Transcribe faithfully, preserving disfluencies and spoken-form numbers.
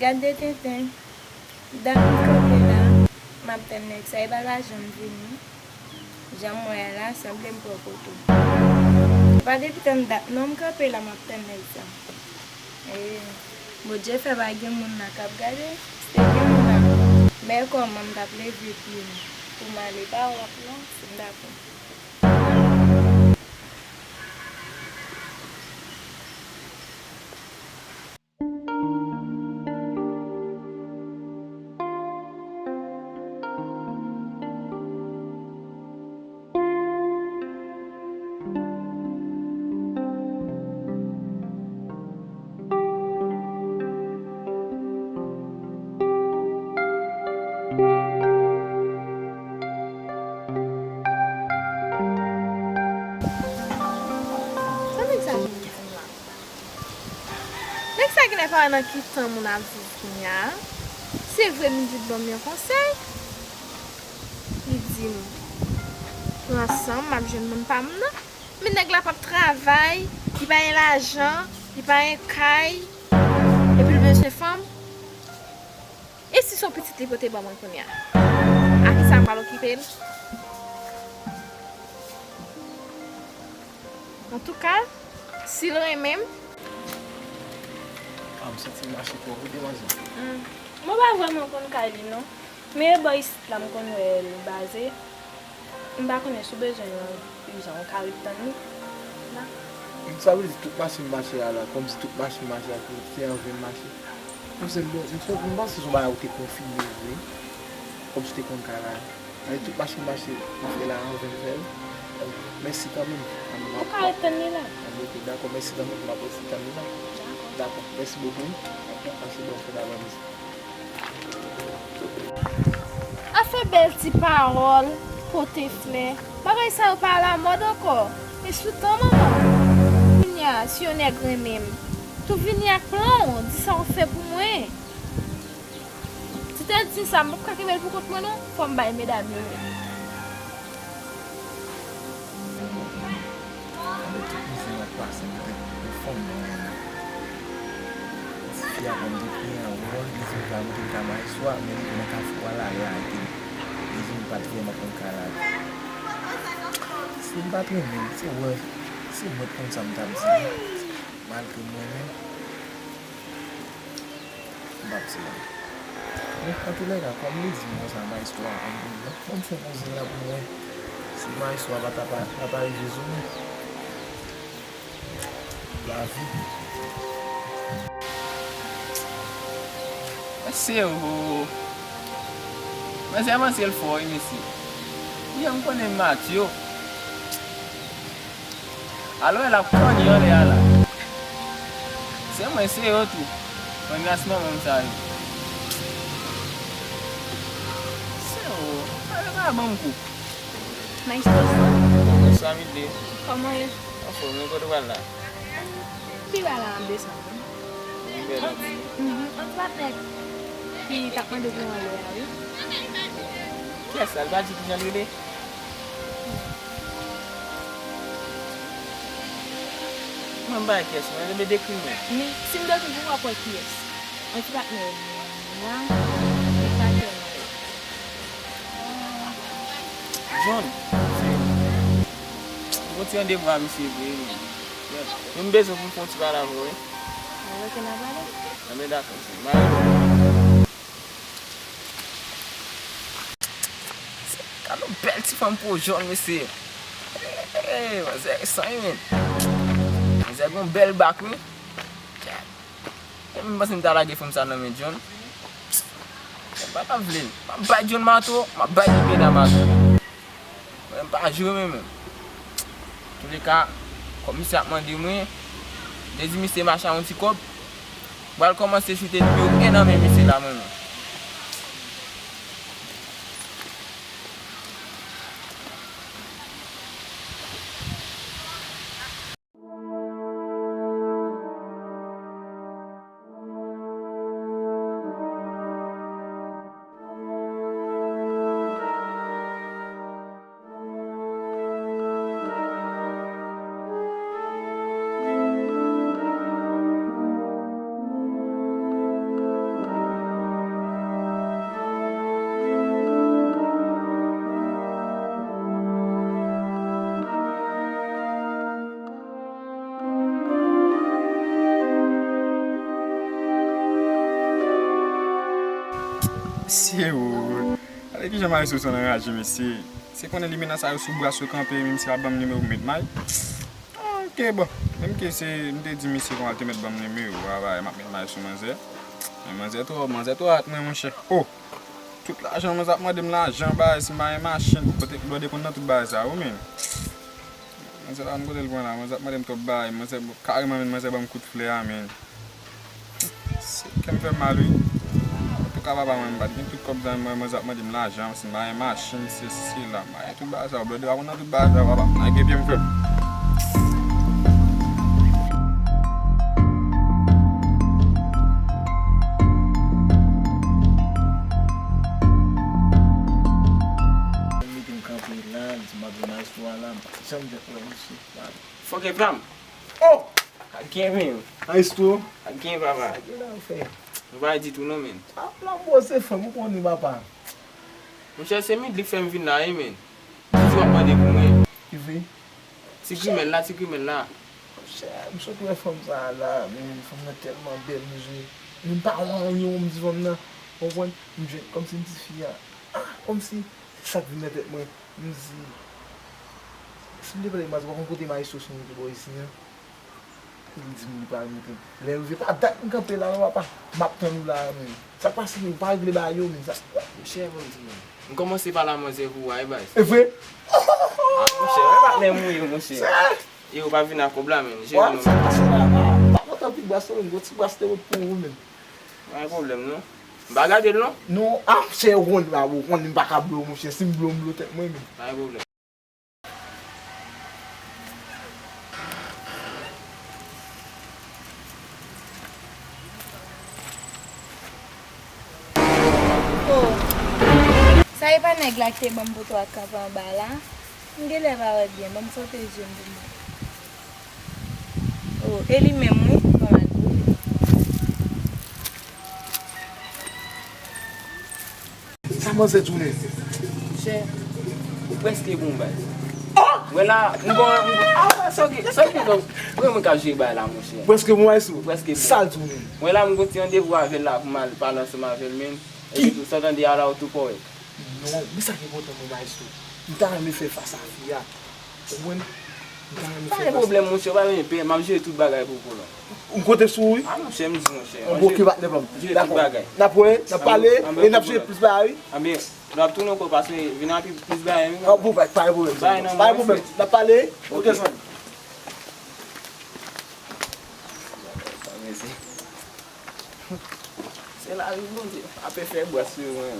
Gade tenten. Dat m kanpe la, m ap tann nèg sa, e pa l pa janm vini. Jan m wè a la, sanble m pran poto. Pa depi tann dat non m kanpe la, m ap tann nèg sa. E, Bondye fè pa gen moun la k ap gade, si te gen moun la, men kòman m t ap leve pye m pou m ale pa w ap non, si m dakò. Sa nèg sa vin fè la? Nèg sa genlè pa wè nan ki tan moun ap viv kounye a. Se vre, m di l ban m yon konsèy. Li di m, pran san m, m ap jwenn moun pa m nan. Men nèg la p ap travay, li pa gen lajan, li pa gen kay, epi l bezwen fanm. E si se yon pitit li pote ban mwen kounye a? A kisa m pral okipe l? Antouka, si l renmen m. Ah, m santi l mache twò wi, demwazèl. Hmm. Mwen pa vrèman konn kay li, non. Men e bò isit la m konn wè l baze. M pa konnen si w bezwen l nan ijan, ou ka ret tann li la. Sa vle di tout mache m mache a la, kòmsi tout mache m mache a, se an ven m mache. Bon, se bon, m, m panse se yon bagay ou te konfime vre. Kòmsi w te konn kay la. Mwen tout mache m mache, m fè la anvan m fè l. Mèsi kanmenm. Ou ka ret tann li la. Ann, ok, dakò, mèsi kanmenm, m ap rete tann li la. Dakò. Dakò, mèsi bokou wi. Ok. Pase bon fèt avan midi. Afè bèl ti pawòl, pote flè, bagay sa yo pa alamòd ankò. E sou tan, manman. Kounye a, si yon nèg renmen m, tou vini ak plan w, di sa w fè pou mwen. Si te di sa, m p ap ka kenbe l pou kont mwen non, fò m bay medam yo. Malgre tout mizè m ap pase, m te, te fanm mwen renmen. Tifi a konn depi an wòl, li di m pa mete l ka Maestro a, men li konnen Kafou a la, li arete m. Li di m pa t vrèman konn ka lave. Si m pa t renmen l, se wè, se mwen t konn sa m t ap di. Malgre m renmen l. M p ap di non. Men, antoulèka, kòm li di m konsa, Maestro a konn kouzin, ban m fè kouzin la pou mwen. Si Maestro a pa ta pa, pa ta rive sou mwen. Lavi. Mesye o. Manzè, manzè l fò, wi, mesye. Jan m konnen Matyo. Alò, l ap kanyen anlè a la. Se mwen, se yo tou. Mwen, gras manman m sa yo. Se yo. Alò, pa ban m kou. Maestro Son. Bonsoir, Midley. Kòman w ye? Anfòm, men kote w pral la? Pi ba la, m desann. Yon bèl. Mhm. Yon ti patnè ki t ap mande pou anlè a, wi. Kiyès la? L pa di kijan l rele? Mwen, m pa wè kiyès, mwen, rele dekri mwen. Men, si m dekri pou w, w ap wè kiyès. Yon ti patnè nwa, li pa tèlman. John, se, m gon ti randevou a misye vre, men. Men m bezwen pou m fè yon ti pale avè w, wi. Mwen rete nan pale. Anben, dakò, se mari. Se, gade yon bèl ti fanm po jòn, mesye. Hey, manzè resan wi, men. Manzè gen yon bèl bak, wi. Men m panse m ta lage fanm sa nan men John. M pa t ap vle l. M ap bay John mato, m ap bay Libena mato. Mwen, m pa jwe menm, menm. Antoulèka, kòm misye ap mande mwen, m te di misye mache a yon ti kòb, m pral kòmanse choute nimewo en nan men misye la, mwen, menm. Mesye, o. Gade kijan maestro sa anraje, mesye. Se konnen limena sa yo sou bras yo kanpe, menm si l ap ban m nimewo m met may. Ah, ok, bon. Menm ke se, m te di misye kòman l te mèt ban m nimewo a, bagay, m ap met may sou manzè. Men manzè twò, manzè twò at mwen, monchè. Oh! Tout lajan manzè ap mande m lajan, bagay, si m pa gen machin, kote blòde konn nan tout bagay sa yo, men. Manzè pa konn kote l pran la, manzè ap mande m twòp bagay, manzè, kareman, men, manzè ban m kout flè a, men. Se kè m fè m mal, wi. Antouka, papa mwen, m pa t gen tout kòb sa, mwen, manzè ap mande m lajan, si m pa gen machin, sesi, sela, m pa gen tout bagay sa yo, blòde pa konn nan tout bagay sa yo, papa. Lage pye m frè m. Mete m kanpe la, m di m ap jwenn maestro a la, m pa janm jan wè misye. Fòkè pa m. Oh! Ak gen men. Maestro. Ak gen papa. Sa gen la ou fè? Nou pa ditou non men. Ah, la poze fanm ou konnen papa. Monchè, se Midley k fè m vin la wi men. Li di w ap mande pou mwen. Ki vre? Ti grimèl la, ti grimèl la. Monchè, m sot wè fanm sa a la, men fanm nan tèlman bèl, m jwe. Men m pa wè anyen, m di fanm nan. Ou konprann? M jwenn kòmsi m di fi a. Ah, kòmsi, se sa k vin nan tèt mwen. M di, si m te pale maestro, pa konn kote maestro sou moute bò isi an. Li di m li pa moute. Lè rive pa dat m kanpe la non papa. M ap tann ou la menm. Sa k pase menm? Ou pa regle bagay yo menm sa. Monchè, ban m di non. M kòmanse pale a manzè pou w a, e baz. E vre? Ah, monchè, wè patnè m ou ye, monchè. E ou pa vin ak kòb la menm. Jere non. Sa k pase la, pa, pa kontan pi bas non menm. Gon ti bas te wot pou ou menm. Pa gen pwoblèm non. M pa gade l non. Non, ah, monchè, ou konn la, ou konn m pa ka blo, monchè. Si m blo, m blo tèt mwen menm. Pa gen pwoblèm. Oh, sa e pa nèg la ki te ban m poto ak kanpe anba la? M genlè pa wè byen, ban m fwote je m pou m wè. Oh, e li menm wi, ban m al pou li. Sa manzè tounen? Monchè, ou prèske bon baz. Oh! Mwen la, m gon, m gon, ah, sa ki, sa ki, gon, mwen k ap jere bagay la, monchè. Prèske bon baz ou? Prèske bon. Sa l tounen? Mwen la, m gon ti randevou avè l la pou m al pale ansanm avè l menm. Epi tou, sa w tande a la, ou tou kòrèk. Non, men sa ki enpòtan mwen, maestro. M ta renmen fè fas a fi a. Ou konprann? M ta renmen fè fas. Pa gen pwoblèm, monchè, pa gen pè, m ap jere tout bagay pou ou la. Ou konte sou ou, wi? Ah, monchè, m di, monchè. Bon, ok, patnè pa m. Jere tout bagay. N ap wè, n ap pale, e n ap jere plis bagay, wi. Anben, lè w ap tounen ankò, pase, vin ak plis bagay, wi. Ah, bon, pa, pa gen pwoblèm. Pa gen pwoblèm. N ap pale, ok, zanmi. Mèsi. Se lari, Bondye. Apè fè bras sou mwen.